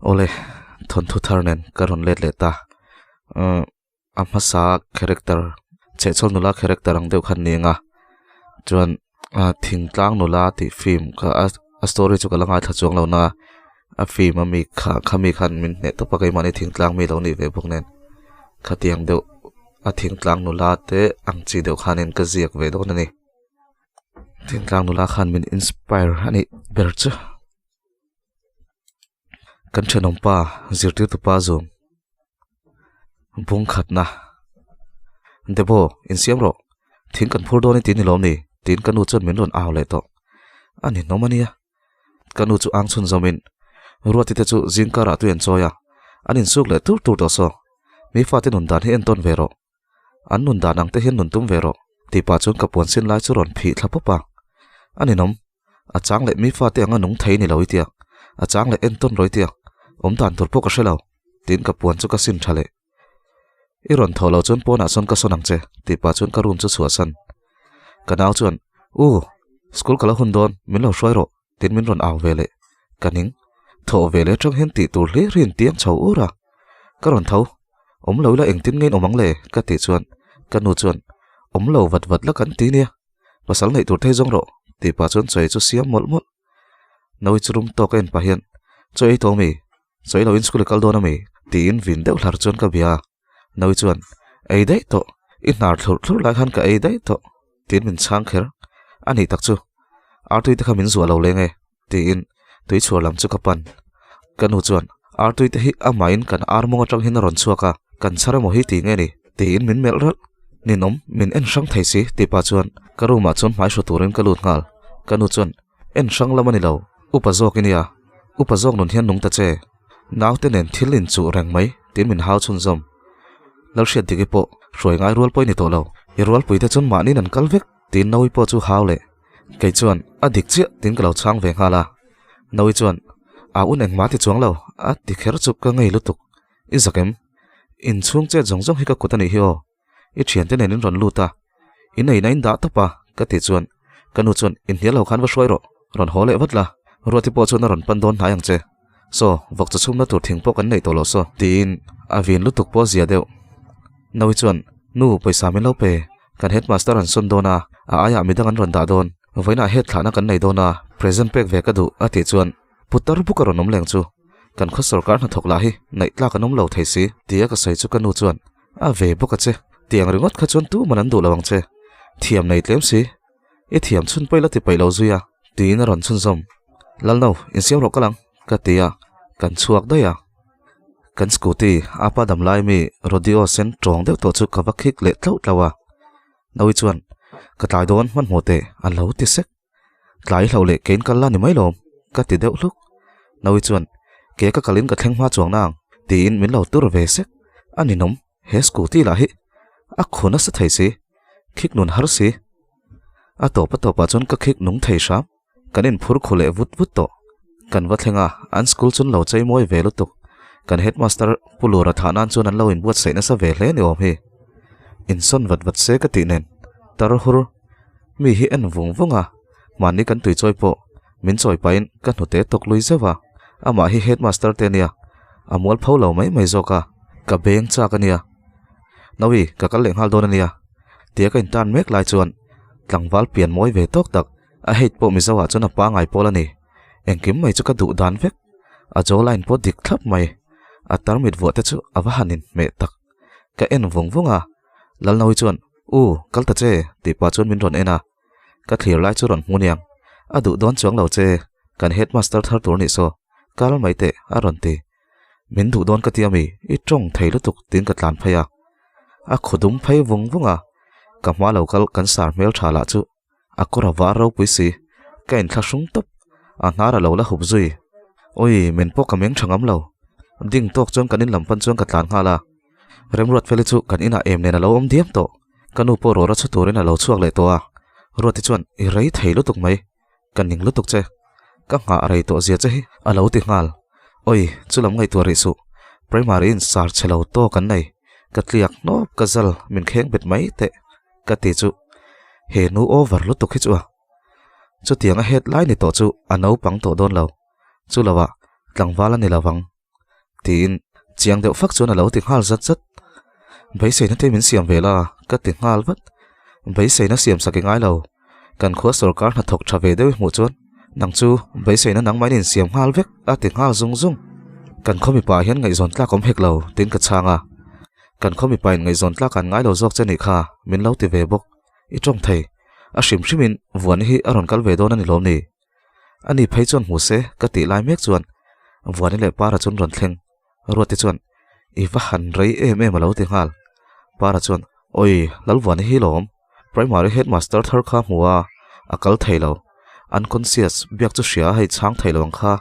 Awle, thawnthu thar nen ka rawn let leh ta. Umm a hmasa character chhehchhawl nula character ang deuh khan ni ang a chuan ah thingtlang nula tih film kha a a story chu ka la ngaithla chuang lo na a film a mi kha khami khan min hneh tawp a keimahni thingtlang mi lo nih ve bawk nen khatiang deuh a thingtlang nula te ang chi deuh khanin ka ziak ve dawn a ni thingtlang nula khan min inspire a nih ber chu. Kan thenawm pa zirtirtu pa zawm bung khatna Debo insiam rawh thing kan phur dawn i tih ni lawm ni tiin ka nu chuan min rawn au leh tawh a ni hnawm a nia ka nu chu ang chhun zawmin Ruati te chu zing karah tui an chawi a an insuk leh tur tur tawh saw mi fate nun dan hi entawn ve rawh an nun dan ang te hian nun tum ve rawh tih pah chuan ka puan sin lai chu rawn phih thla pawp a a ninawm. A chang leh mi fate anga nung thei ni lo i tia, a chang leh entawn rawih tia, awm dan tur pawh ka hre lo, tiin ka puan chu ka sin tha leh. I rawn thaw lo chuan pawnah sawn ka sawn ang che, tih pah chuan ka room chu chhuah san. Ka nau chuan, U, school ka la hun dawn, min lo hruai rawh, tiin min rawn au ve leh. Ka ning, thawh ve leh atang hian tih tur hlir hi in tiang chho ur a. Ka rawn tho, awm lo ila engtin nge in awm ang le, ka tih chuan ka nu chuan, Awm lo vat vat la kan ti nia. Pasal neih tur thei zawng rawh tih pah chuan chawi chu siam mawlh mawlh. Nawi chu rum tawk a en pah hian, Chawi ei tawh ami? Chawi lo in school i kal dawn ami? tiin vin deuh hlar chuan ka bia a. Nawi chuan, Ei daih tawh, i hnar thlurh thlurh lai khan ka ei daih tawh tiin min chhang kher. A nih tak chu, Artui te kha min zuah lo leng e tiin tui chhuar lam chu ka pan. Ka nu chuan, Artui te hi amahin kan ar mawng atang hian a rawn chhuak a, kan chhar emaw hi ti nge ni? tiin min melh ralh. Ninawm, min en hrang thei si tih pah chuan ka room ah chuan hmai hru turin ka lut nghal. Ka nu chuan, En hrang lam a ni lo, upa zawk i nia, upa zawk nun hian nung ta che. Naute nen thil inchuh reng mai tiin min hau chhunzawm. Lalhriat Diki pawh hruai ngai rual pawh i ni tawh lo, i rualpuite chuan mahniin an kal vek tiin Naui pawh chu hau leh. Kei chuan, A dik chiah, tiin ka lo chhang ve nghal a. Naui chuan, A un engmah ti chuang lo, a ti kher chu ka ngei lutuk. I zak em? Inchhung chet zawng zawng hi ka kut a nih hi aw. I thiante nen in rawn lut a, in ei na in dah tawp a, ka tih chuan, ka nu chuan, Inhnial lo khan va hruai rawh, rawn haw leh vat la, Ruati pawh chuan a rawn pan dawn hnai ang che. Saw, vawk chaw chhumna tur thing pawh kan neih tawh lo saw, tiin a vin lutuk pawh a zia deuh. Naui chuan, Nu, pawisa min lo pe, kan headmaster an sawn dawn a, a aiah midang an rawn dah dawn, vawiinah head thlahna kan nei dawn a, present pek ve ka duh, a tih chuan putar buk a rawn awm leng chu, kan khaw sawrkar hnathawk lah hi naih tlak an awm lo thei si, tia ka sawi chu ka nu chuan, A ve bawk a che, tiang ringawt kha chuan tuman an duh lo ang che, thiam nei tlem si. I thiam chhun paih la ti paih lo zui a, tiin a rawn chhunzawm. Lalno, insiam rawh kal ang, ka ti a, kan chhuak daih a. Kan scooty, apa dam lai mi rodeo sen tawng deuh tawh chu ka va khik leh tlauh tlauh a. Naui chuan, Ka tlai dawn hmanhmawh teh, a lo ti sek. Tlai hloh leh kein kal la ni mai lawm, ka ti deuh hluk. Naui chuan, Ke ka kalin ka thleng hma chuang nang, tiin min lo tur ve sek. A ninawm, he scooty lah hi a khu nasa thei si, khik nun har si. A tawp a tawpah chuan ka khik nung thei hram, kan inphur khu leh vut vut tawh. Kan va thleng a, an school chuan lo chei mawi ve lutuk. Kan headmaster Pu Lura thah nan chuan an lo inbuatsaih nasa ve hle ni awm hi. Insawn vat vat se ka tih nen, tar hur mi hi en vung vung a, mahni kan tui chawi pawh min chawi pahin ka hnute tawk lui zeuh a, amah hi headmaster te ania, a mual pho lo mai mai zawk a, ka beng chak ania. Nawi, ka kal leh nghal dawn ania. Tia ka intan mek lai chuan tlangval pian mawi ve tawk tak a height pawh Mizo ah chuan a pangai pawl a ni. Engkim mai chu ka duh dan vek. A jaw line pawh dik thlap mai. A tarmit vuah te chu a va han inhmeh tak. Ka en vung vung a, Lalnawi chuan, U, kal ta che, tih pah chuan min rawn en a. Ka thlir lai chu rawn hmu niang. A duh dawn chuang lo che, kan headmaster thar tur nih saw, kal mai teh, a rawn ti. Min duh dawn ka ti ami, i tawng thei lutuk tiin ka tlan phei a. A khaw dum phei vung vung a, ka hma lo kal kan sar hmel tha lah chu a kawr a var ropui si, ka inthlahrung tawp, a hnar a lo la hup zui. Awi, min pawh ka meng tha ngam lo. Ding tawk chuan kan in lam pan chuan ka tlan nghal a. Remruat feli chu kan inah em nen a lo awm diam tawh. Ka nu pawh rawra chhu turin a lo chhuak leh tawh a. Ruati chuan, I rei thei lutuk mai. Ka ning lutuk che. Ka nghah rei tawh zia che hi a lo ti nghal. Oi, chulam ngaihtuah rih suh. Primary in sar chhe lo tawk an nei. Ka tliak hnawp ka zal min kheng bet mai teh ka ti chu he nu over lutuk hi chu a. Chutiang a het lai ni tawh chu a naupang tawh dawn lo. Chu lovah tlangval a ni lovang. Tiin chiang deuh fak chuan a lo ti nghal zat zat. Beiseina te min siam ve la ka ti nghal vat. Beiseina siam sak i ngai lo. Kan khua sorkar hnathawk tha ve deuh i hmuh chuan nang chu beiseina nangmah in insiam nghal vek a ti nghal zung zung. Kan khaw mipa hian ngaihzawn tlak awm hek lo tiin ka chhang a. Kan khaw mipa in ngaihzawn tlak an ngai lo zawk che nih kha min lo ti ve bawk. I tawng thei. A hrim hrimin Vuani hi a rawn kal ve dawn a ni lawm ni? Ani phei chuan hmu se ka tih lai mek chuan Vuani leh Para chuan rawn thleng. Ruati chuan, I va han rei em em a lo ti nghal. Para chuan, Awi, Lalvuani hi lawm. Primary headmaster thar kha hmu a, a kal thei lo. Unconscious biak chu hria hei chhang thei lo ang kha.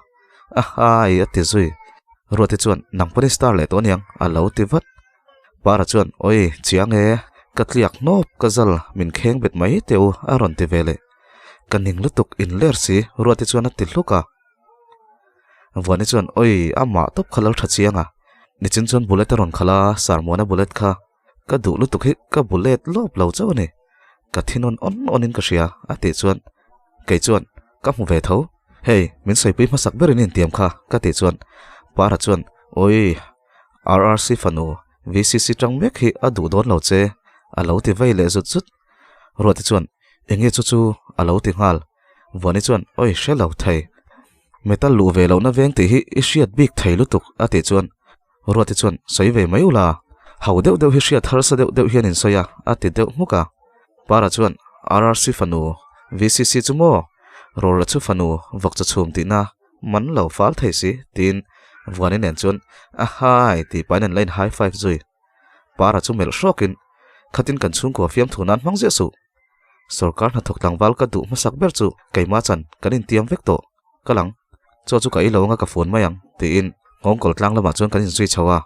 Ahai a ti zui. Ruati chuan, Nang pawn i star leh tawh aniang a lo ti vat. Para chuan, Awi, chiang e, ka tliak hnawp ka zal min kheng bet mai teh u a rawn ti ve leh. Ka ning lutuk in ler si Ruati chuan a ti hluk a. Vuani chuan, Awi, amah tawp kha lo tha chiang a. Nichin chuan bullet a rawn khalh a, Sarmuana bullet kha ka duh lutuk hi ka bullet lawp lo chauh a ni. Ka thi nawn awn awnin ka hria a tih chuan kei chuan ka hmu ve tho. Hei, min sawipui hmasak berin intiam kha ka tih chuan Para chuan, Awi, RRC fanu VCC tang mek hi a duh dawn lo che a lo ti vei leh zut zut. Ruati chuan, Enge chu chu a lo ti nghal. Vuani chuan, Awi hre lo thei. Metal luh ve lohna veng tih hi i hriat bik thei lutuk a tih chuan Ruati chuan, Sawi ve mai ula, ho deuh deuh hi hriat harsa deuh deuh hian in sawi a a ti deuh hmuk a. Para chuan, RRC fanu VCC chu maw? Rawlra chu fanu vawk chaw chhum tihna man lo fal thei si tiin Vuani nen chuan, A hai tih pahin an la in high five zui. Para chu melh hrawkin, Khatin kan chhungkua fiamthu nan hmang ziah suh. Sorkar hnathawk tlangval ka duh hmasak ber chu keimah chan kan intiam vek tawh. Ka lang. Chaw chu ka ei lo anga ka phone mai ang, tiin nghawngkawl tlang lamah chuan kan inzui chho a.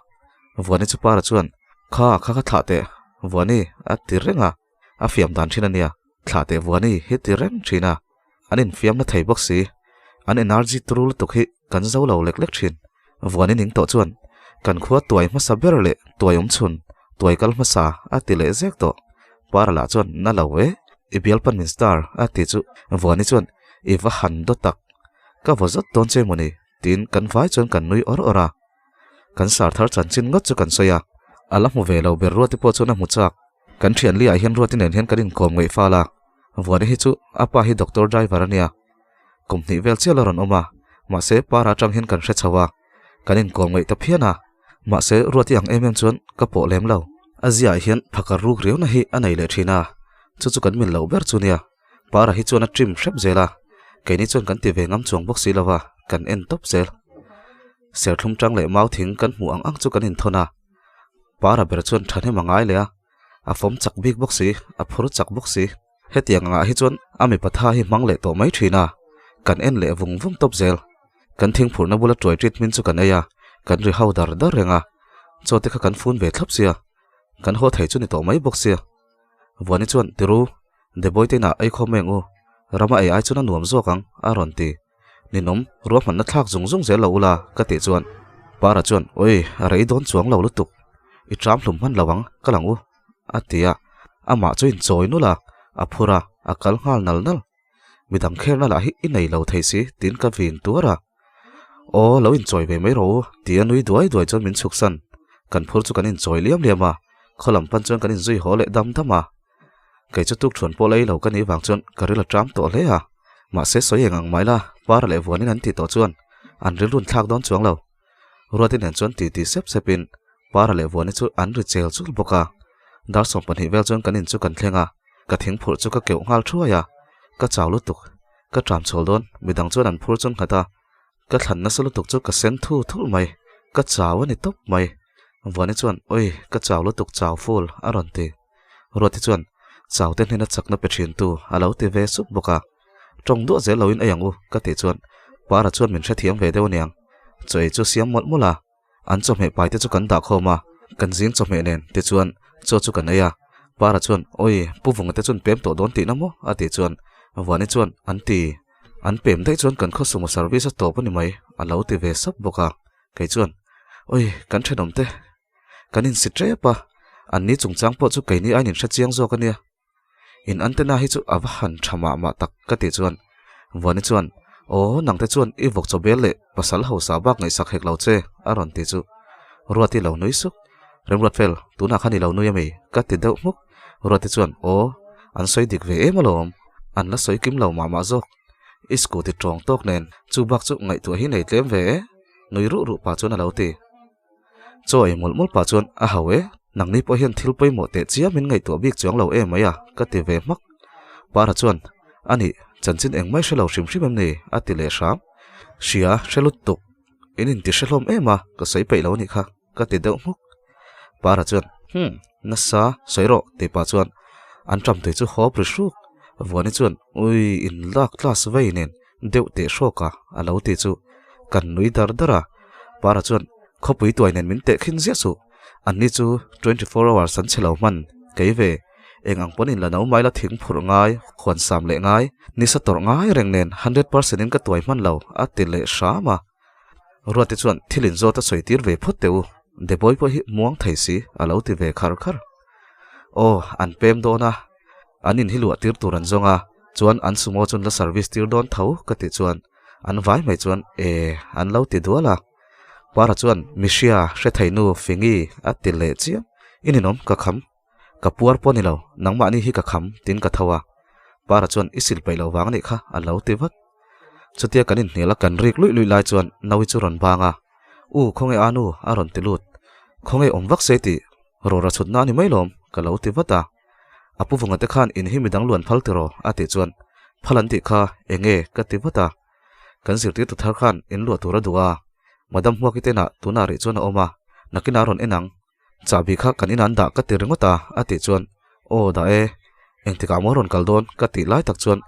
Vuani chu Para chuan, Kha, kha kha thlah teh, Vuani, a ti reng a. A fiam dan thin a nia, thlah teh Vuani hi ti reng thin a. An infiamna thei bawk si. An energy turu lutuk hi kan zo lo lek lek thin. Vuani ning tawh chuan, Kan khua tuai hmasa ber leh tuai awm chhun, tuai kal hmasa a ti leh zek tawh. Para lah chuan, Na lo e, i bialpan min star a ti chu Vuani chuan, I va han daw tak, ka vaw zawt dawn che mawni tiin kan vai chuan kan nui awr awr a. Kan sar thar chanchin ngawt chu kan sawi a, a la hmu ve lo ber Ruati pawh chuan a hmu chak. Kan thian liah hian Ruati nen hian kan inkawm ngaih fal a, Vuani hi chu a pa hi doctor driver a nia. Kum hnih vel chiah la rawn awm a, mahse para atang hian kan hre chho a, kan inkawm ngaih ta phian a, mahse Ruati ang em em chuan ka pawh lem lo. A ziaah hian phakar ruk riauna hi a nei leh thin a, chu chu kan mil loh ber chu nia. Para hi chuan a trim hrep zel a, keini chuan kan ti ve ngam chuang bawk si lova, kan en tawp zel. Serthlum tang leh mau thing kan hmuh ang ang chu kan inthawn a, Para ber chuan thahnem a ngai leh a, a fawm chak bik bawk si, a phur chak bawk si. Hetiang angah hi chuan a mipa tha hi hmang leh tawh mai thin a, kan en leh vung vung tawp zel. Kan thingphurhna bula tuai treatment chu kan ei a, kan ri ho dar dar reng a, chaw te kha kan fun ve thlap sia, kan haw thei chu ni tawh mai bawk sia. Vuani chuan, Tiru, Deboi te inah ei khawm eng u, rama ei ai chuan a nuam zawk ang, a rawn ti. Ninawm, ruahmanna thlak zung zung zel lo ula, ka tih chuan Para chuan, Oi, a rei dawn chuang lo lutuk, i ṭam hlum hman lo ang, ka lang u, a ti a, amah chu inchawi nulh a, a phur a, a kal nghal nal nal. Midang kherna lah hi i nei lo thei si, tiin ka vin tuar a. Aw, lo inchawi ve mai rawh u, tia nui duai duai chuan min chhuksan. Kan phur chu kan inchawi liam liam a, khaw lam pan chuan kan inzui haw leh dam dam a. Kei chu tuk thuan pawh la ei lo ka nih vang chuan ka ril a ṭam tawh hle a, mahse sawi eng ang mai la, Para leh Vuanin an tih tawh chuan an rilrun thlak dawn chuang lo. Ruati nen chuan titi sep sepin Para leh Vuani chu an ri chel chul bawk a. Dar 12 vel chuan kan in chu kan thleng a, ka thing phurh chu ka keuh nghal thuai a, ka chau lutuk, ka ṭam chhawl dawn, midang chuan an phur chuan nghat a, Ka thlan nasa lutuk chu ka sen thu thul mai, ka chau a ni tawp mai. Vuani chuan, Oi, ka chau lutuk chau full, a rawn ti. Ruati chuan, Chau te hnena chakna pe thin tu, a lo ti ve sup bawk a. Tawng duah zel loin ei ang u, ka tih chuan Para chuan min hrethiam ve deuh aniang. Chaw ei chu siam mawlh mawlh a, an chawhmeh pai te chu kan dah khawm a, kan zing chawhmeh nen tichuan chaw chu kan ei a. Para chuan, Oi, Pu Vunga te chuan pem tawh dawn tihna maw? a tih chuan Vuani chuan, An ti. An pem daih chuan kan khaw sumo service a tawp a ni mai, a lo ti ve sap bawk a. Kei chuan, Oi, kan thenawm te, kan insi tep a, anni chungchang pawh chu keini ain inhre chiang zawk a nia. In antenna hi chu a va han tha mah mah tak ka tih chuan Vuani chuan, Aw, nangte chuan i vawk chaw bel leh pasal hausa bak ngaihsak hek lo che, a rawn ti chu. Ruati lo nui suk. Remruatfel, tunah khan i lo nui a mi? ka ti deuh hmuk. Ruati chuan, Aw, an sawi dik ve em alawm, an la sawi kim lo mah mah zawk. I scooty tawng tawk nen chu bak chu ngaihtuah hi nei tlem ve e, nui ruh ruh pah chuan a lo ti. Chaw ei mawlh mawlh pah chuan a hau e, nangni pawh hian thil pawimawh teh chiam in ngaihtuah bik chuang lo em mai a, ka ti ve hmak. Para chuan, A nih, chanchin engmai hre lo hrim hrim em ni? a ti leh hram. Hria, hre lut tuk. In inti hre hlawm em a, ka sawi peih lo a nih kha, ka ti deuh hmuk. Para chuan, Hum, nasa, sawi rawh, tih pah chuan an ṭam tui chu hawp ri hruk. Vuani chuan, Ui, in lak class vei nen deuh teh hrawk a, a lo ti chu kan nui dar dar a. Para chuan, Khawpui tuai nen min teh khin ziah suh, anni chu 24 hours an chhe lo hman, kei ve, eng ang pawn in la no mai la thing phurh ngai, huan sam leh ngai, nisa tawrh ngai reng nen 100% in ka tuai hman lo, a ti leh hram a. Ruati chuan thil in zawt a sawi tir ve phawt teh u, Deboi pawh hi muang thei si, a lo ti ve khar khar. Aw, an pem dawn a, an in hi luah tir tur an zawng a, chuan an sumo chuan la service tir dawn tho ka tih chuan an vai mai chuan e an lo ti dual a. Para chuan Mihria hre thei nu Fingi a ti leh chiam, I ninawm ka kham, ka puar pawh ni lo, nangmahni hi ka kham tiin ka tho a. Para chuan I sil peih lo vang anih kha a lo ti vat. Chutia kan inhnial a kan rik luih luih lai chuan Naui chu rawn bang a, U khawnge a nu a rawn ti lut, khawnge awm vak se tih rawra chhutna a ni mai lawm ka lo ti vat a. A pu vunga te khan in hi midang luan phal tiraw? a tih chuan, Phal an tih kha eng nge? ka ti vat a. Kan zirtirtu thar khan in luah tur a duh a, Madam Hmuaki te inah tunah rih chuan a awm a, nakinah a rawn en ang. Chahbi kha kan inah an dah ka ti ringawt a, a tih chuan, Aw dah e, engtikah maw rawn kal dawn? ka tih lai tak chuan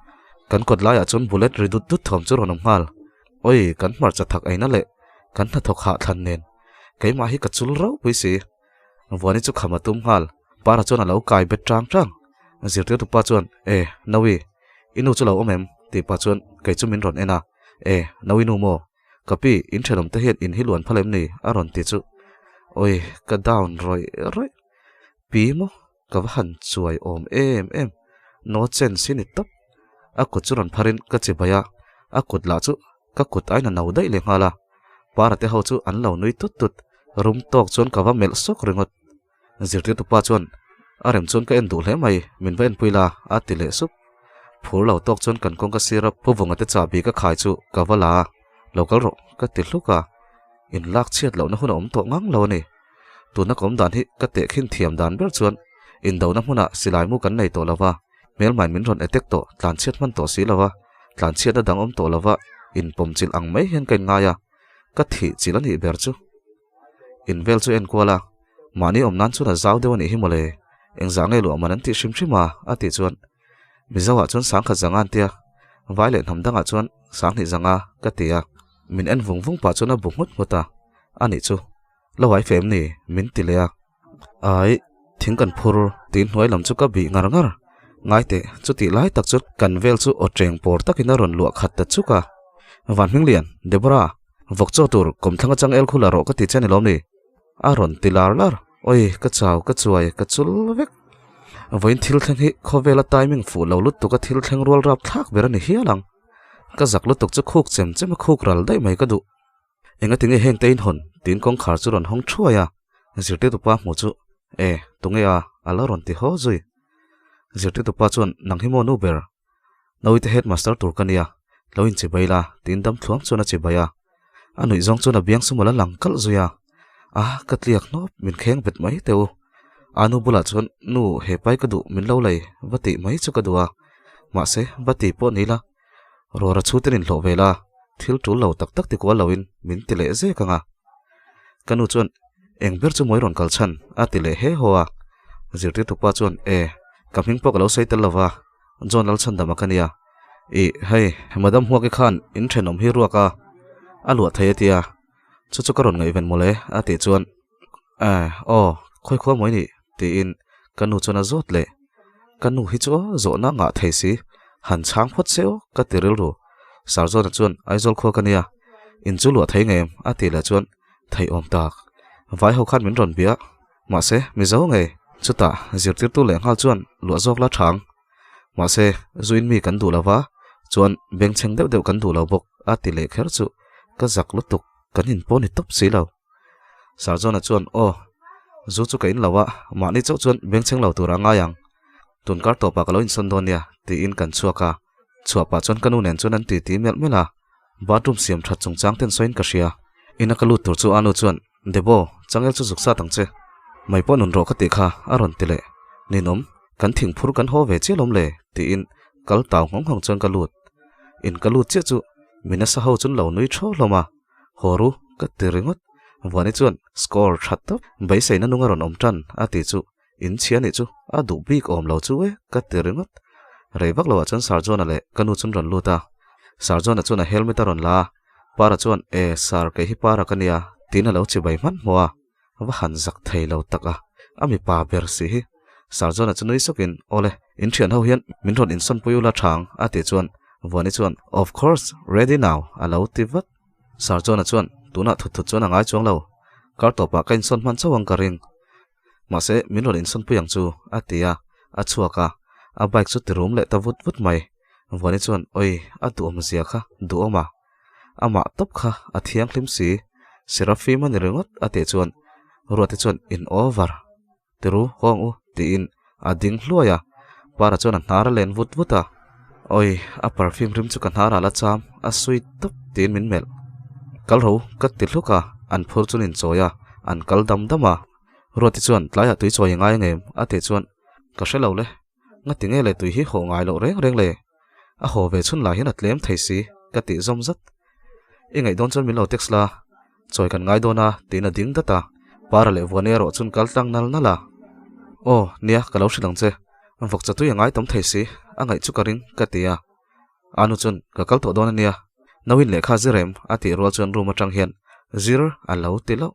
kan kawt laiah chuan bullet ri dut dut thawm chu rawn awm nghal. Awi, kan hmarcha thak eina leh kan hnathawk hahthlan nen keimah hi ka chul ropui si. Vuani chu kham a tum nghal, Para chuan a lo kai bet tang tang. Zirtirtu pa chuan, E, Naui, i nu chu lo awm em? tih pah chuan kei chu min rawn en a, E, Naui nu maw? Ka pi, in thenawm te hian in hi luan phal em ni? a rawn ti chu. Awi, ka down rawih rawih. Pi maw? Ka va han chuai awm em em. No chance hi ni tawp. A kut chu rawn pharin ka chibai a, a kut lah chu ka kut ain a no daih leh nghal a. Para te ho chu an lo nui tut tut, rum tawk chuan ka va melh sawk ringawt. Zirtirtu pa chuan, A rem chuan ka en duh hle mai, min va enpui la, a ti leh sup. Phur lo tawk chuan kan kawngka sira Pu Vunga te chahbi ka khai chu ka va la a, Lo kal rawh, ka ti hluk a. In lak chhiat lohna hun a awm tawh ngang lo a ni. Tuna ka awm dan hi ka tehkhin thiam dan ber chuan indona hmunah silai mu kan nei tawh lo va, hmelmain min rawn attack tawh, tlanchhiat hman tawh si lo va, tlanchhiatna dang awm tawh lo va, inpawmchilh ang mai hian ka inngai a, ka thih chilh a nih ber chu. In vel chu enkual a, mahni awm nan chuan a zau deuh a nih hi mawle, engzah nge luah man an tih hrim hrim a, a tih chuan Mizoah chuan sangkhat zanga an tia, vai leh hnam dangah chuan sanghnih zanga ka ti a, min en vung vung pah chuan a bu nghut nghut a, a nih chu. Lo ai fem ni, min ti leh a. Ai, thing kan phur, tiin hnuai lam chu ka bih ngar ngar. Ngai teh, chutih lai tak chu kan vel chu aw cheng pawr takin a rawn luah khat ta chuk a. Van Hminglian, Deborah, vawk chaw tur kawmthlang atang el khula rawh ka ti che a ni lawm ni? A rawn ti lar lar. Oi, ka chau, ka chuai, ka chul vek. Vawiin thil thleng hi khawvela timing fuh lo lutuk a thil thleng rual rap thlak ber a ni hial ang. Ka zak lutuk chu khuk chem chem a khuk ral daih mai ka duh. Engati nge heng te in hawn? tiin kawngkhar chu rawn hawng thuai a, zirtirtu pa hmuh chu, E, tunge a? a lo rawn ti haw zui. Zirtirtu pa chuan, Nang hi maw nu ber? Naute headmaster tur ka nia, lo inchibai la, tiin dam thluam chuan a chibai a. A nuih zawng chuan a biang sum a la lang kalh zui a. A, ka tliak hnawp, min kheng bet mai teh u. A nu bulah chuan, Nu, he pai ka duh, min lo lei, va tih mai chu ka duh a. Mahse, va ti pawh ni la, Rawra chhu te ninhlawh ve la, thil tul lo tak tak ti kual loin min ti leh zek ang a. Ka nu chuan, Eng ber chu mawi rawn kal chhan? a ti leh he haw a. Zirtirtu pa chuan, E, ka hming pawh ka lo sawi tel lo va, John Lalchhandama ka nia. Ih, hei, Madam Hmuaki khan in thenawm hi ruak a, a luah thei a tia, chu chu ka rawn ngaihven mawle, a tih chuan, E, aw, khawi khua mawi nih? tiin ka nu chuan a zawt leh. Ka nu hi chu zawhna ngah thei si, han chhang phawt se aw ka ti rilru. Sarzawna chuan, Aizawl khua ka nia, in chu luah thei ngei em? a tih leh chuan, Theih awm tak. Vai ho khan min rawn bia. Mahse, Mizo ngei. Chutah, zirtirtu leh nghal chuan luah zawk la thang. Mahse, zuin mi kan duh lo va, chuan bengchheng deuh deuh kan duh lo bawk, a ti leh kher chu ka zak lutuk, kan inpawh ni tawp si lo. Sarzawna chuan, Aw, zu chu ka in lo a, mahni chauh chuan bengchheng lo tur a ngai ang. Tun kar tawpah ka lo insawn dawn nia, tiin kan chhuak a. Chhuah pah chuan ka nu nen chuan an titi melh melh a, bathroom siam that chungchang ten sawiin ka hria. Ina ka lut tur chu Anu chuan, Debo, changel chu zuk sat ang che. Mai pawh nun rawh ka tih kha, a rawn ti leh. Ninawm, kan thingphur kan haw ve chiah lawm le, tiin kal tau nghawng nghawng chuan ka lut. In ka lut chiah chu mi nasa ho chuan lo nui thaw hlawm a, Haw ru, ka ti ringawt. Vuani chuan, Score that tawp, beiseina nung a rawn awm tan, a ti chu In chhia nih chu a duh bik awm lo chu e ka ti ringawt. Rei vak loah chuan Sir John-a leh ka nu chuan rawn lut a. Sir John-a chuan a helmet a rawn la a, Para chuan E Sir kei hi Para ka nia tiin a lo chibai hmanhmawh a, va han zak thei lo tak a, a mipa ber si hi. Sir John-a chu nui sawkin Awle, in thian ho hian min rawn insawnpui ula thang a tih chuan Vuani chuan Of course, ready now a lo ti vat. Sir John-a chuan Tunah thut thut chuan a ngai chuang lo, kar tawpah ka insawn hman chauh ang ka ring. Mahse, min rawn insawnpui ang chu, a ti a, a chhuak a, a bike chu ti rum leh ta vut vut mai. Vuani chuan, Oi, a duhawm zia kha, duhawm a. Amah tawp kha a thianghlim si, Serafim a ni ringawt, a tih chuan Ruati chuan, In over, tiru, haw ang u, tiin a ding hluai a, Para chuan a hnar a len vut vut a. Oi, a perfume rim chu ka hnar ah la cham, a sweet tawp, tiin min melh. Kal ro, ka ti hluk a, an phur chuan inchawi a, an kal dam dam a. Ruati chuan, Tlaiah tui chawi i ngai angem? a tih chuan, Ka hre lo le, ngati nge le tui hi haw ngai loh reng reng le? A haw ve chhun lah hian a tlem thei si, ka tih zawm zat. I ngaih dawn chuan min lo text la, chawi kan ngai dawn a, tiin a ding dat a. Para leh Vuani erawh chuan kal tlang nal nal a. Aw, nia, ka lo hrilh ang che. Vawkcha tui a ngai tam thei si, a ngaih chu ka ring, ka ti a. Anu chuan, Ka kal tawh dawn a nia, nauin lehkha zir em? a tih rual chuan room atang hian, Zir a lo ti loh.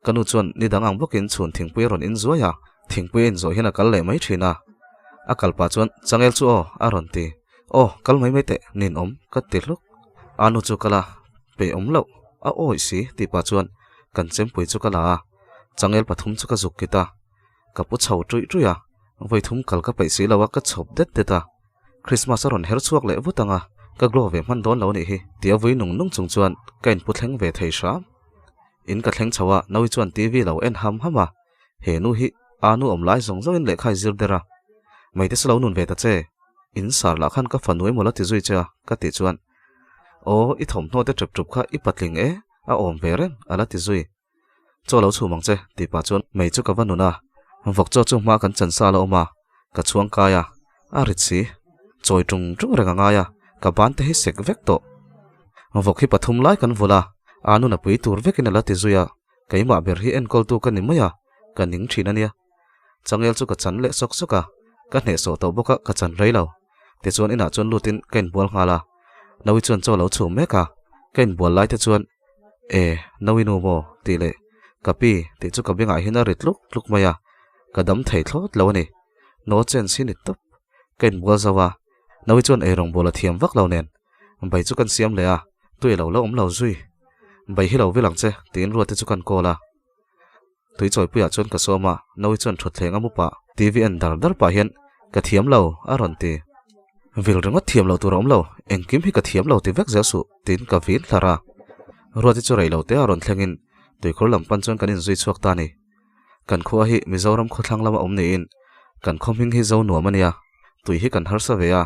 Ka nu chuan ni dang ang bawkin chhun thingpui a rawn inzuai a, thingpui a inzawh hian a kal leh mai thin a. A kal pah chuan, Changel chu aw, a rawn ti. Aw, kal mai mai teh, ninawm, ka ti hluk. A nu chu kal a, peih awm loh, a awih si, tih pah chuan kan chempui chu ka la a, changel pathum chu ka zuk kit a. Ka pu chho ṭuih ṭuih a, vawi thum kal ka peih si lo a, ka chhawp det det a. Christmas a rawn her chhuak leh vut ang a, ka glow ve hman dawn lo anih hi, tia vui nung nung chung chuan ka inpu thleng ve thei hram. In ka thleng chho a, Naui chuan TV lo en ham ham a, he nu hi a nu awm lai zawng zawngin lehkha i zir der a, Meite chu lo nun ve ta che, in sar lah khan ka fanu emaw la ti zui che a, ka tih chuan, Aw, i thawmhnaw te ṭep ṭup kha i patling e, a awm ve reng, a la ti zui. Chaw lo chhum ang che, tih pah chuan mei chu ka va nun a, vawk chaw chu hma kan chan sa la awm a, ka chhuang kai a, a rit si, chawi ṭung ṭung reng a ngai a, ka ban te hi sek vek tawh. Vawk hi pathum lai kan vul a, a nun a pui tur vekin a la ti zui a, keimah ber hi enkawltu ka ni mai a, ka ning ṭhin a nia. Changel chu ka chan leh sawk sawk a, ka hnehsawh tawh bawk a, ka chan rei lo. Tichuan inah chuan lutin ka inbual nghal a, Naui chuan chaw lo chhum mek a, ka inbual lai te chuan E, Naui nu maw? tih leh Ka pi tih chu ka bengah hian a ri tluk tluk mai a, ka dam thei thlawt lo a ni. No chance hi ni tawp. Ka inbual zo a, Naui chuan eirawng bawl a thiam vak lo nen bai chu kan siam leh a, tui lo la awm lo zui. Bai hi lo vil ang che tiin Ruati chu kan call a. Tui chawipuiah chuan ka sawm a, Naui chuan thutthleng a mu pah. TV en dar dar pah hian, Ka thiam lo, a rawn ti. Vil ringawt thiam loh tur a awm lo, engkim hi ka thiam lo ti vek zel suh, tiin ka vin hlar a. Ruati chu rei lo te a rawn thlengin tuikhur lam pan chuan kan inzui chhuak ta a ni. Kan khua hi Mizoram khawthlang lama awm niin kan khaw hming hi zo nuam a nia, tui hi kan harsa ve a,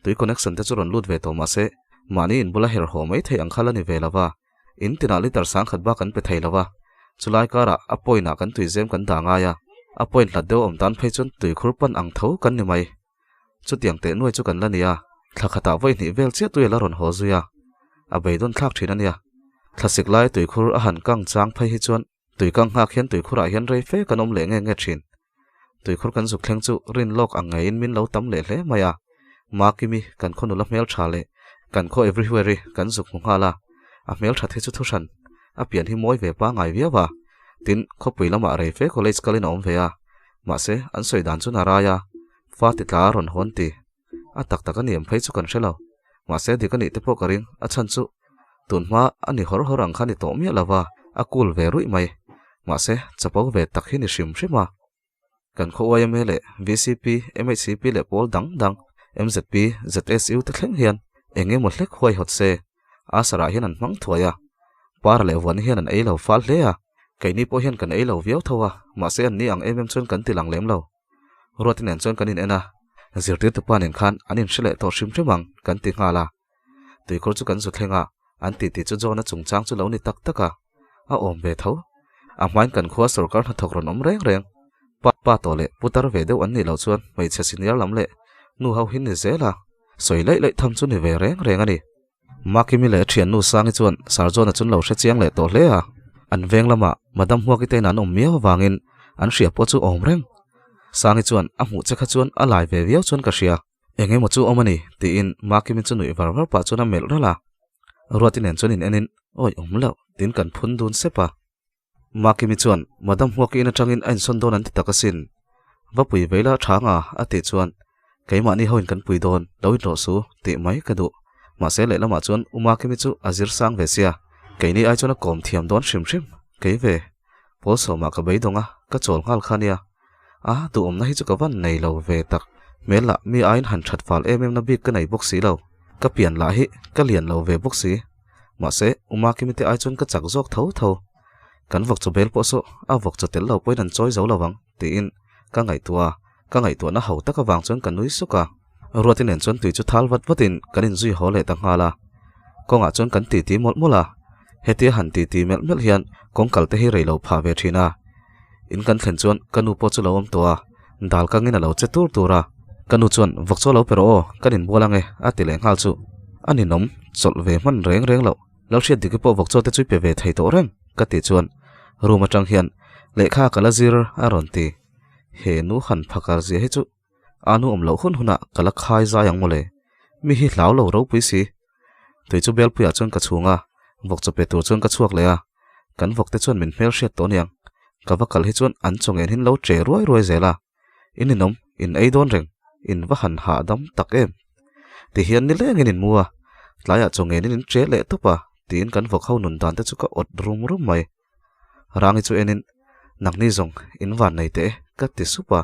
tui connection te chu rawn lut ve tawh mah se mahni inbula her haw mai theih ang kha la ni ve lo va. In tinah litre sangkhat bak kan pe thei lo va, chulai karah a point ah kan tuizem kan dah ngai a, a point hlat deuh awm tan phei chuan tuikhur pan ang tho kan ni mai. Chutiang teh nuai chu kan la ni a, thla khatah vawi hnih vel chiah tui a la rawn haw zui a, a beidawn thlak thin a nia. Thlasik lai tuikhur a han kang chang phei hi chuan tui kang nghak hian tuikhurah hian rei fe kan awm leh nge nge thin. Tuikhur kan zuk thleng chu rin lawk ang ngeiin min lo tam leh hle mai a, Makimi kan khaw nula hmel tha leh kan khaw everywhere-i kan zuk hmu nghal a, a hmel that hi chu thuhran, a pian hi mawi ve pangngai viau a, tin khawpui lamah rei fe college kalin a awm ve a, mahse an sawi dan chu na rai a, fa ti tla a rawn hawn ti. A tak tak a ni em phei chu kan hre lo. Mahse dik a nih te pawh ka ring, a chhan chu tun hma a ni hawr hawr ang kha ni tawh miah lova, a cool ve ruih mai. Mahse chapo ve tak hi ni hrim hrim a. Kan khaw yma leh vcp, MHCP leh pawl dang dang, mzp, ZSU te thleng hian eng emaw hlek huaihawt se, a sarah hian an hmang thuai a. Para leh vuan hian an ei lo fal hle a, keini pawh hian kan ei lo viau tho a, mahse an ni ang em em chuan kan ti lang lem lo. Ruati nen chuan kan in en a, zirtirtu pa nen khan an inhre leh tawh hrim hrim ang kan ti nghal a. Tuikhur chu kan zu thleng a, an titi chu John-a chungchang chu lo ni tak tak a, a awm ve tho. A hmain kan khua sawrkar hnathawk rawn awm reng reng. Pa pa tawh leh putar ve deuh an nih loh chuan hmeichhe senior lam leh nu ho hi ni zel a, sawi laih laih tham chu ni ve reng reng a ni. Makimi leh a thiannu Sangi chuan Sir John-a chu an lo hre chiang leh tawh hle a, an veng lamah Madam Huaki te in an awm miau avangin an hria pawh chu awm reng. Sangi chuan a hmuh che kha chuan a lai ve viau chuan ka hria. Eng emaw chu awm a ni, tiin Makimi chu nuih var var pah chuan a melh ralh a. Ruati nen chuan in enin, Awi awm loh, tiin kan phun dun sep a. Makimi chuan, Madam Huaki in atangin a insawn dawn an ti tak asin. Va pui vei la tha anga, a tih chuan, Keimahni hoin kan pui dawn, lo inrawh su, tih mai ka duh. Mahse lehlamah chuan U Makimi chu a zir sang ve sia, keini ai chuan a kawm thiam dawn hrim hrim, kei ve. Pawl sawmah ka beidawng a, ka chawl nghal kha nia. A, duhawmna hi chu ka van nei lo ve tak. Hmel lah mi aiin han that fal em em na bik ka nei bawk si lo. Ka pian lah hi ka lian lo ve bawk si. Mahse, U Makimi te ai chuan ka chak zawk tho tho. Kan vawk chaw bel pawh saw a vawk chaw tel lo pawhin an chawi zo lo ang, tiin ka ngaihtuah a. Ka ngaihtuahna ho tak avang chuan ka nui suk a. Ruati nen chuan tui chu thal vat vatin kan inzui haw leh ta nghal a. Kawngah chuan kan titi mawlh mawlh a. Hetia han titi melh melh hian kawngkal te hi rei lo phah ve thin a. In kan thlen chuan ka nu pawh chu lo awm tawh a, dal kangin a lo che tur tur a. Ka nu chuan, Vawk chaw lo pe rawh aw, kan inbual ang e, a ti leh nghal chu. A ninawm, chawlh ve hman reng reng loh. Lalhriat diki pawh vawk chaw te chu i pe ve thei tawh reng, ka tih chuan room atang hian lehkha ka la zir a rawn ti. He nu han phakar zia hi chu a nu awm loh hun hunah ka la khai zai ang mawle. Mi hi hlau lo ropui si. Tui chu Belpuiah chuan ka chhung a, vawk chaw pe tur chuan ka chhuak leh a. Kan vawk te chuan min hmel hriat tawh aniang. Ka va kal hi chuan an chaw ngen hin lo che ruai ruai zel a. In inawm, in ei dawn reng, in va han hahdam tak em. Tihian nilengin in mu a, tlaiah chaw ngenin in che leh tawp a, tiin kan vawk ho nun dan te chu ka awt rum rum mai. Rangi chu enin, Nangni zawng, in van nei teh e, ka ti sup a,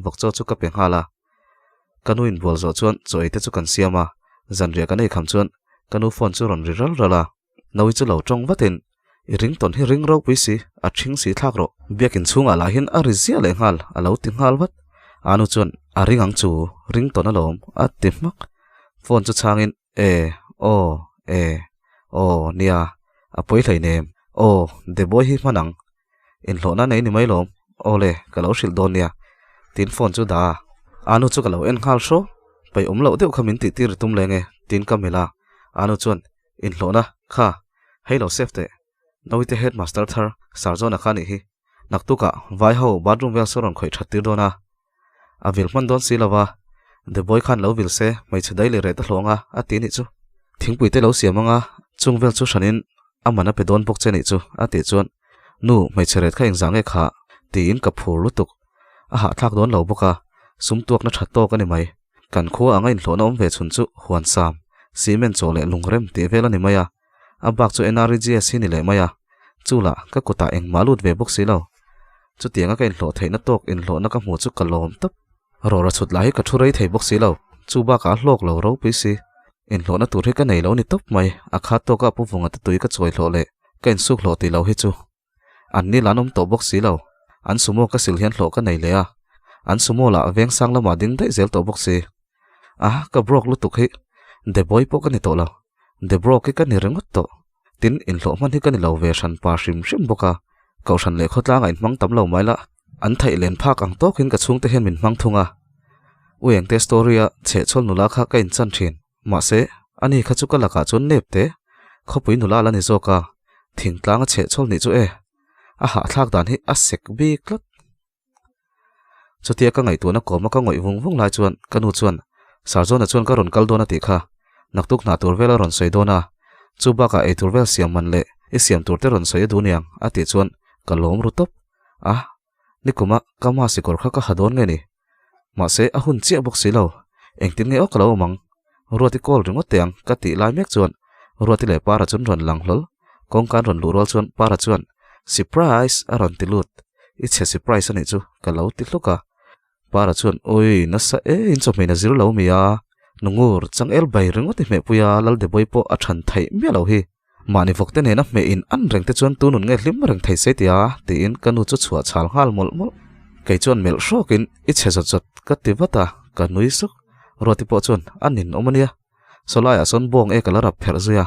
vawk chaw chu ka pe nghal a. Ka nu inbual zawh chuan chaw ei te chu kan siam a, zanriah kan ei kham chuan ka nu phone chu rawn ri ral ral a. Naui chu lo tawng vatin, I ring tawn hi ring ropui si, a ṭhing si thlak rawh. Biakin chhungah lah hian a ri ziah leh nghal, a lo ti nghal vat. Anu chuan, A ring ang chu, ring tawn alawm, a ti hmak. Phone chu chhangin, E, aw, e, aw, nia, a pawi hleinem, aw, Deboi hi hman ang. Inhlawhna nei ni mai lawm, aw le, ka lo hrilh dawn nia, tiin phone chu dah a. Anu chu ka lo en nghal hraw, paih awm loh deuh kha min tih tir i tum leng e, tiin ka melh a. Anu chuan, Inhlawhna, kha, hei lo save teh. Nawite headmaster thar Sir John-a kha nih hi. Naktukah vai ho bathroom vel saw rawn khawih that tir dawn a. A vil hman dawn si lova, Deboi khan lo vil se hmeichhe dai leh reh ta hlawh anga a ti nih chu. Thingpui te lo siam anga chung vel chu hranin a man a pe dawn bawk che nih chu a tih chuan Nu hmeichhe ret kha engzah nge kha tiin ka phur lutuk. A hahthlak dawn lo bawk a, sum tuakna tha tawk a ni mai. Kan khua anga inhlawhna awm ve chhun chu huansam, cement chaw leh lungrem tih vel a ni mai a. A bak chu NREGS hi ni leh mai a, chu lah ka kutah engmah lut ve bawk si lo. Chutianga ka inhlawh theihna tawk inhlawhna ka hmuh chu ka lawm tawp. Rawra chhut lah hi ka thu rei thei bawk si lo, chu bakah a hlawk lo ropui si. Inhlawhna tur hi ka nei lo ni tawp mai, a khat tawka Pu Vunga te tui ka chawi hlawh leh ka insuk hlawh tih lo hi chu. An ni lan awm tawh bawk si lo, an sumo ka sil hian hlawh ka nei leh a, an sumo lah veng sang lamah ding daih zel tawh bawk si. A, ka broke lutuk hi, Deboi pawh ka ni tawh lo. Debroke hi ka ni ringawt tawh. Tin, inhlawh hman hi ka ni lo ve hran pa hrim hrim bawk a. Kohhran leh khawtlangah inhmang tam lo mai la, an theih len phak ang tawkin ka chhungte hian min hmang thung a. U Engte story-a chhehchhawl nula kha ka inchan thin. Mahse, ani kha chu ka lakah chuan nep te, khawpui nula la ni zawk a, thingtlanga chhehchhawl nih chu e, a hahthlak dan hi a sek bik tlat. Chutia ka ngaihtuahna kawma ka ngawih vung vung lai chuan ka nu chuan, Sir John-a chuan ka rawn kal dawn a tih kha, naktuk hna tur vel a rawn sawi dawn a, chu bakah ei tur vel siam man leh i siam tur te rawn sawi a duh niang a tih chuan ka lawm ru tawp. A, nikuma ka ma sikawr kha ka ha dawn nge ni? Mahse a hun chiah bawk si lo, engtin nge aw ka lo awm ang? Ruati call ringawt teh ang ka tih lai mek chuan Ruati leh Para chuan rawn lang hlawl. Kawngka an rawn luh rual chuan Para chuan, Surprise! a rawn ti lut. I chhe surprise a nih chu ka lo ti hluk a. Para chuan, Ui, nasa e, in chawhmeh na zir lo mi a. Nungur, changel bai ringawt i hmehpui a, Laldebawi pawh a than theih miah lo hi. Mahni vawk te nena hmeh in an reng te chuan tu nun nge hlim reng thei se tia tiin ka nu chu chhuah chhal nghal mawlh mawlh. Kei chuan melh hrawkin i chhe zawt zawt ka ti vat a, ka nui suk. Ruati pawh chuan a nin awm a nia. Saw laiah sawn bawng e ka la rap pherh zui a.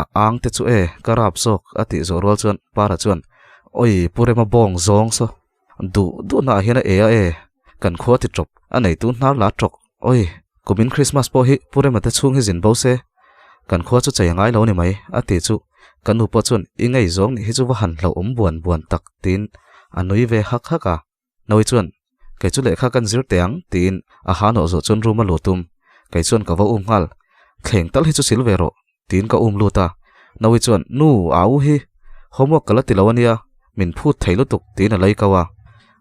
A ang te chu e ka rap zawk a tih zawh rual chuan Para chuan Awi Pu Rema bawng zawng saw. Duh duhna ah hian a e a e. Kan khua ti tawp a neitu hnar la tawk. Oi, kumin Christmas pawh hi Pu Rema te chhung hi zin bo se. Kan khua chu chei a ngai lo ni mai, a ti chu. Ka nu pawh chuan i ngei zawng nih hi chu va han hlauhawm buan buan tak tiin a nui ve hak hak a. Nawi chuan, Kei chu lehkha kan zir teh ang, tiin a ha nawh zawh chuan room a lut um. Kei chuan ka va um nghal. Thleng tal hi chu sil ve rawh, tiin ka um lut a. Nawi chuan, Nu, a u hi homework ka la ti lo a nia, min phut thei lutuk, tiin a lei kau a.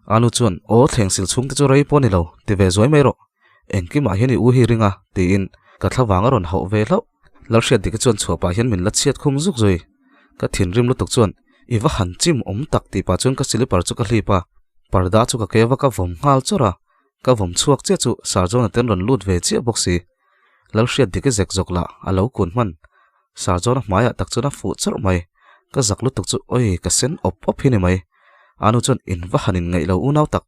Anu chuan, Aw, thleng sil chhung te chu rei pawh a ni lo, ti ve zuai mai rawh. Engkimah hian i u hi ring a, tiin ka thlavang a rawn hauh ve hlauh. Lalhriatdika chuan chhuah pah hian min la chhiat khum zuk zui. Ka thinrim lutuk chuan, I va han chim awm tak tih pah chuan ka silipar chu ka hlip a, parda chu ka ke va ka vawm nghal chawrh a, ka vawm chhuak chiah chu Sarjona ten rawn lut ve chiah bawk si. Lalhriatdika zek zawk lah a lo kun hman. Sarjona hmaiah tak chuan a fuh chawrh mai. Ka zak lutuk chu awi ka sen awp awp hi ni mai. Anu chuan in va han in ngaih lo unau tak.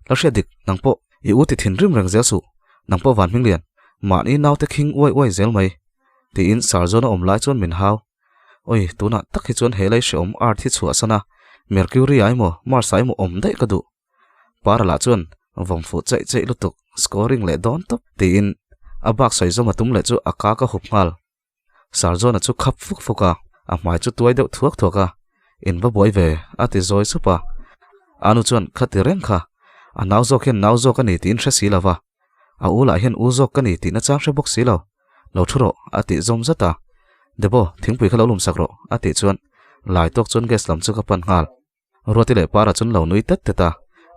Lalhriatdik nang pawh i u ti thinrim reng zel suh, nang pawh van hming lian, mahni naute khing uai uai zel mai. Tiin Sarjona awm lai chuan min hau. Oi, tunah tak hi chuan he lei hreawm Earth hi chhuah san a, Mercury ah emaw Mars ah emaw awm daih ka duh. Para lah chuan vawm fuh chaih chaih lutuk, scoring leh dawn tawp tiin a bak sawi zawm a tum leh chu a ka ka hup nghal. Sarjona chu khap fuk fuk a, a hmai chu tuai deuh thuak thuak a, In va buai ve, a ti zawi sup a. Anu chuan kha ti reng kha, a nau zawk hian nau zawk a ni tiin hre si lo va, a u lah hian u zawk ka ni tihna chang hre bawk si lo. Lo thu rawh, a tih zawm zat a. Debo, thingpui kha lo lum sak rawh, a tih chuan lai tawk chuan gas lam chu ka pan nghal. Ruati leh Para chuan lo nui tet tet a,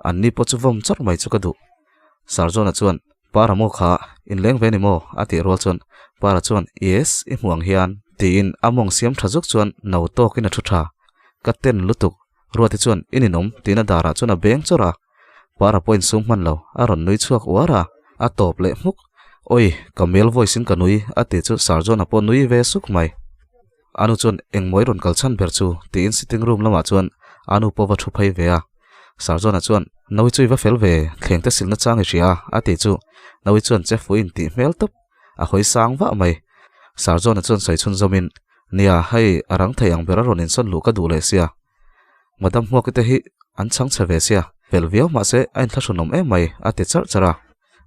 an ni pawh chu vawm chawrh mai chu ka duh. Sarjona chuan, Para maw kha, inleng ve ni maw? a tih rual chuan Para chuan, Yes, i hmuh ang hian, tiin a mawng siam tha zuk chuan no tawkin a thu tha. Ka ten lutuk, Ruati chuan, I ninawm, tiin a darah chuan a beng chawrh a. Para pawh insum hman lo, a rawn nui chhuak uar a, a tawp leh hmuk. Oi, ka male voice in ka nui, a ti chu Sarjona pawh nui ve suk mai. Anu chuan engmaw i rawn kal chhan ber chu tiin sitting room lamah chuan Anu pawh va thu phei ve a. Sarjona chuan, Nawi chu i va fel ve, thleng te silna chang i hria a, a ti chu. Nawi chuan che fuiin tih hmel tawp, a hawi sang vah mai. Sarjona chuan sawi chhun zawmin, Nia, hei a rang thei ang ber a rawn insawn luh ka duh leh sia. Madam Hmuaki te hi an chhang chhe ve sia, fel viau mahse a inthlahrunawm em mai, a ti charh charh a.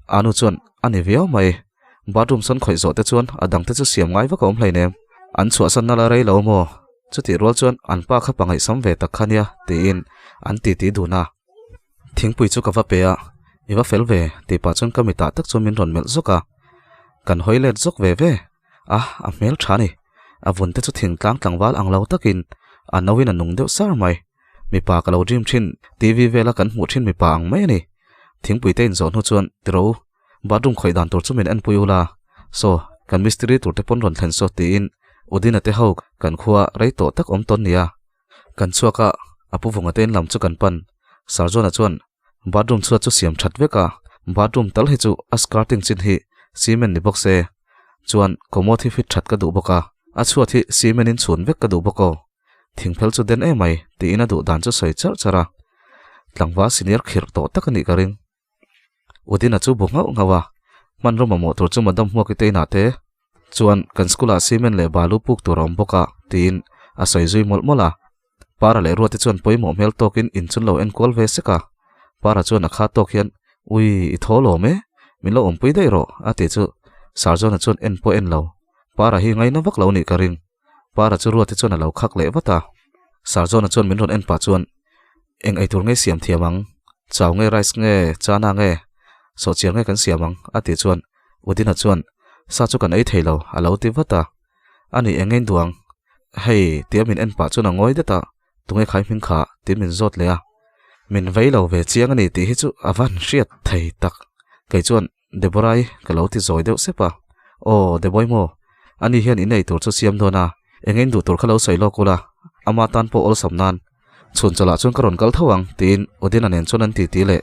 Anu chuan, A ni viau mai. Bathroom sawn khawih zawh te chuan a dang te chu siam ngai vak a awm hleinem. An chhuahsan nala rei lo maw? Chutih rual chuan an pa kha pangaihsam ve tak kha nia, tiin an titi dun a. Thingpui chu ka va pe a, I va fel ve, tih pah chuan ka mitah tak chuan min rawn melh zawk a. Kan hawi let zawk ve ve. A, a hmel tha a ni. A vun te chu thingtlang tlangval ang lo takin a no in a nung deuh sar mai. Mipa ka lo dream thin, TV vela kan hmuh thin mipa ang mai a ni. Thingpui te inzawh hnu chuan tiro bathroom khawih dan tur chu min enpui ula. Saw, kan mistiri tur te pawn rawn thlen saw tiin Udina te ho kan khua rei tawh tak awm tawn nia. Kan chhuak a, a pu vunga te in lam chu kan pan. Sarjona chuan bathroom chhuat chu siam that vek a, bathroom tal hi chu a skirting chin hi cement ni bawk se. Chuan commode hi fit that ka duh bawk a, a chhuat hi cement in chhun vek ka duh bawk aw. Thingphel chu den em mai tiin a duh dan chu sawi charh charh a, tlangval senior khirh tawh tak a nih ka ring. Udina chu bu nghauh nghauh a, hmanraw mamawh tur chu Madam Hmuaki te inah te chuan kan school ah cement leh balu puk tur a awm bawk a tiin a sawi zui mawlh mawlh a. Para leh Ruati chuan pawimawh hmel tawkin in chun lo enkual ve sek a, Para chuan a kha tawk hian Ui i thaw lawm e, min lo awmpui daih rawh a tih chu Sarjona chuan en pawh en lo, Para hi ngaina vak lo nih ka ring. Para chu Ruati chuan a lo khak leh vat a. Sarjona chuan min rawn en pah chuan, Eng eitur nge siam thiam ang? Chau nge rice nge chana nge sawhchiar nge kan siam ang? a tih chuan Udina chuan, Sa chu kan ei thei lo, a lo ti vat a. A nih eng ngein duh ang? Hei, tia min en pah chuan a ngawi det a, Tunge khai hming kha? tiin min zawt leh a. Min vei lo ve chiang a ni tih hi chu a van hriat thei tak. Kei chuan, Deborah-i ka lo ti zawi deuh sep a. Aw, Deboi maw? Ani hian in ei tur chu siam dawn a, eng in duh tur kha lo sawi lawk ula, ama tan pawh awlsam nan. Chhun chawlh ah chuan ka rawn kal tho ang, tiin Udina nen chuan an titi leh.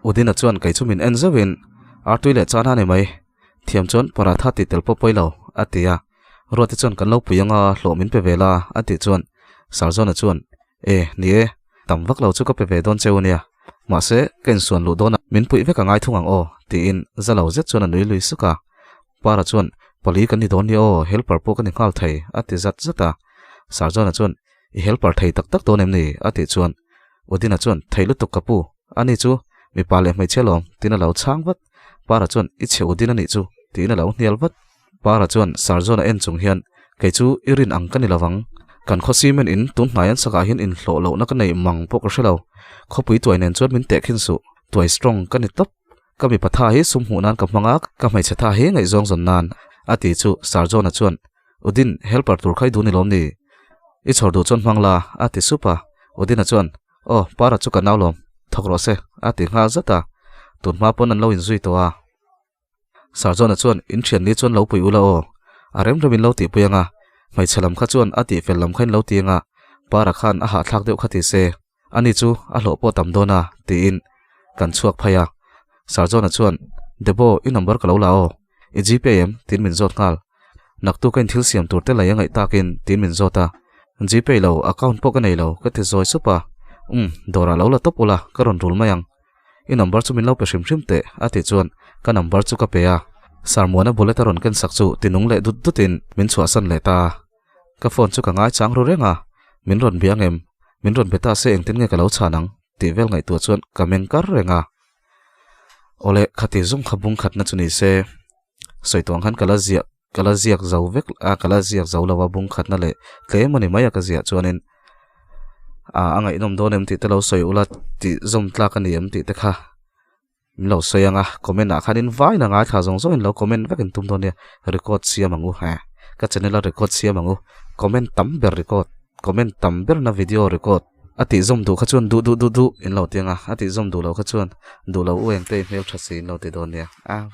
Udina chuan kei chu min en zeuhin, Artui leh chana ni mai, thiam chuan paratha tih tel pawh pawi lo, a ti a. Ruati chuan kan lo pui anga hlawh min pe ve la, a tih chuan Sarzawna chuan, E, ni e, tam vak lo chu ka pe ve dawn cheu ania. Mahse, ka insuan luh dawnah min puih vek a ngai thung ang aw, tiin za lo zet chuan a nui lui suk a. Para chuan, Pali kan ni dawn nia aw, helper pawh ka ni nghal thei, a ti zat zat a. Sarzawna chuan, I helper thei tak tak dawn em ni? a tih chuan Udina chuan, Thei lutuk ka pu, ani chu mipa leh hmeichhia lawm, tiin a lo chhang vat. Para chuan, I chhe Udin a nih chu, tiin a lo hnial vat. Para chuan Sarzawna en chung hian, Kei chu i rin ang ka ni lovang. Kan khaw cement in tun hnai an sakah hian inhlawh lohna ka nei mang pawh ka hre lo. Khawpui tuai nen chuan min tehkhin suh. Tuai strong ka ni tawp. Ka mipa tha hi sum hmuh nan ka hmang a, ka hmeichhe tha hi ngaihzawng zawn nan, a ti chu Sarzawna chuan, Udin, helper tur kha i duh ni lawm ni? I chhawr duh chuan hmang la, a ti sup a. Udina chuan, Aw, Para chu ka nau lawm, thawk rawh se, a ti nghal zat a. Tun hma pawn an lo inzui tawh a. Sarzawna chuan, In thian ni chuan lo pui ula aw, a rem rem in lo tihpui ang a, hmeichhe lam kha chuan a tihfel lam kha in lo ti ang a, Para khan a hahthlak deuh kha ti se, ani chu a hlawh pawh tam dawn a, tiin kan chhuak phei a. Sarzawna chuan, Debo, i number ka lo la aw, i gpay em? tiin min zawt nghal. Naktuk ka inthil siam tur te lei a ngaih takin tiin min zawt a, gpay lo, account pawh ka nei lo, ka ti zawi sup a. Umm, dawrah lo la tawp ula, ka rawn rul mai ang. I number chu min lo pe hrim hrim teh, a tih chuan ka number chu ka pe a. Sarmuana bullet a rawn ken sak chu tinung leh dut dutin min chhuahsan leh ta a. Ka phone chu ka ngaichang ru reng a, min rawn bia ang em? Min rawn be ta se engtin nge ka lo chhan ang? tih vel ngaihtuah chuan ka meng kar reng a. Awle, khati zum kha bung khatna chu ni se, sawi tuang khan ka la ziah ka la ziak zo vek a ka la ziak zo lo a bung khatna leh tlem a ni mai a ka ziah chuanin ah a ngaihnawm dawn em tih te lo sawi ula tih zawm tlak a ni em tih te kha min lo sawi ang a comment ah khanin vain a ngaithla zawng zawngin lo comment vek in tum dawn nia record siam ang u he ka channel a record siam ang u comment tam ber record comment tam ber na video record a tih zawm duh kha chuan duh duh duh duh in lo ti ang a a tih zawm duh loh kha chuan duh lo u engte i hmeltha si in lo ti dawn nia a.